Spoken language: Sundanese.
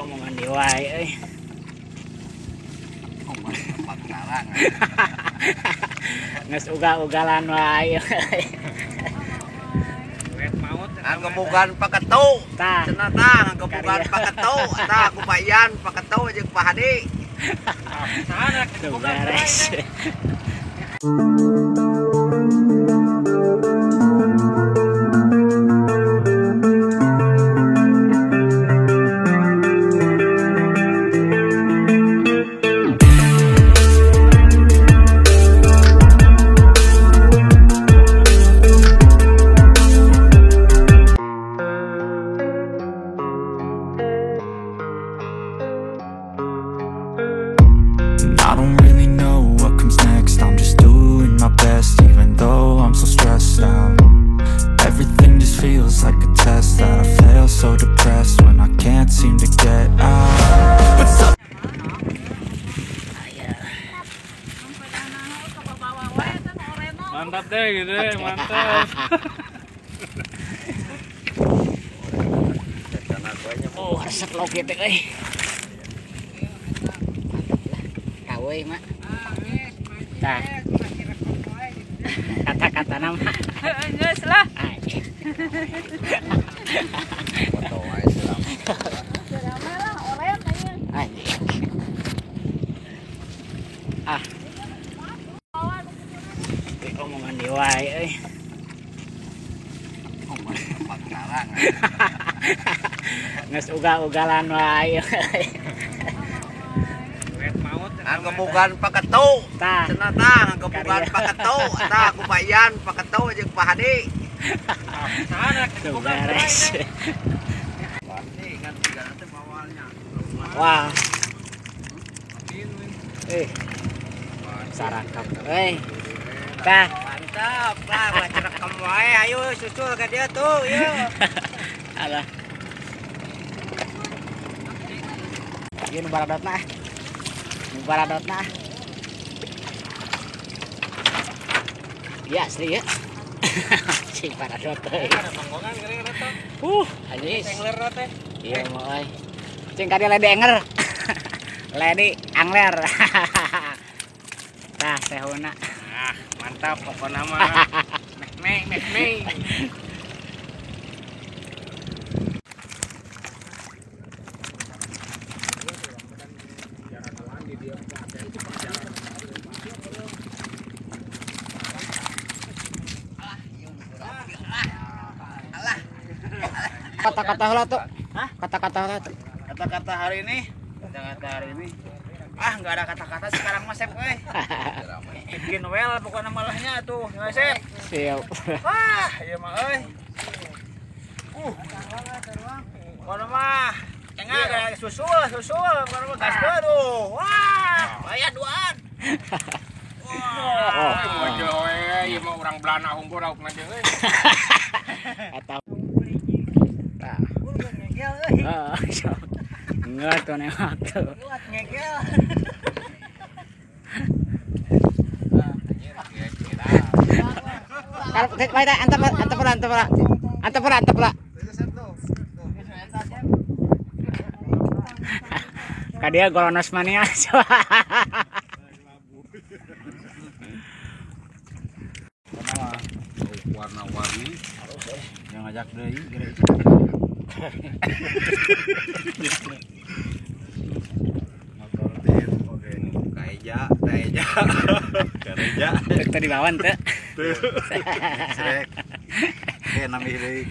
Omongan dewa euy. Geus ugal-ugalan wae. Nganggebugan paketu. Cenah tah nganggebugan paketu tah ku Pak Ian paketu jeung Pak Hadi. Tuh beres. I don't really know what comes next. I'm just doing my best, even though I'm so stressed out. Everything just feels like a test that I fail, so depressed when I can't seem to get out. But some mantap deh gitu deh, mantap. Oh, resep loge teh euy. Woi, Mak. Tah. Kata-kata nama. Geus lah. Foto wae selama. Selama lah oren anjing. Ah. Omongan dewa euy. Omongan Geus ugal-ugalan wae. Nganggebugan paketu. Cenah tah nganggebugan paketu tah ku Pak Ian paketu jeung Pak Hadi. Tuh beres. Wah. Sarangkap euy. Tah, mantap lah baca rekam wae ayo susul ka dia tuh yeuh. Alah. Ieu nu baradotna. Baradotna. Ya asli ya. Cing baradot euy. Anjing. Iya mah euy. Cing ka dia lede enger. Ledi angler. Tah sehuna. Ah, mantap pokona mah. Mek mek mek. Kata-kata heula tuh. Hah? Kata-kata heula tuh. Kata-kata hari ini? Kata-kata hari ini. Ah, enggak ada kata-kata sekarang Mas Sep euy. Bikin well pokoknya malahnya tuh, Mas Sep. Siap. Wah, ieu mah euy. Pokoknya mah engah gara susul, susul, pokoknya mah gas tuh. Wah, bayar duaan. Wah, mojo we, ieu mah urang Belanda unggul raukna jeung euy. Eta. Tah. Enggak tuh newak tuh. Ngegel. Antep pula. Kadia golonos mania. Warna-warni yang ngajak deui geura. Motor teh oge kaeja, taeja. Kareja. Teu dibawan teu. Srek. Teh nambih deui.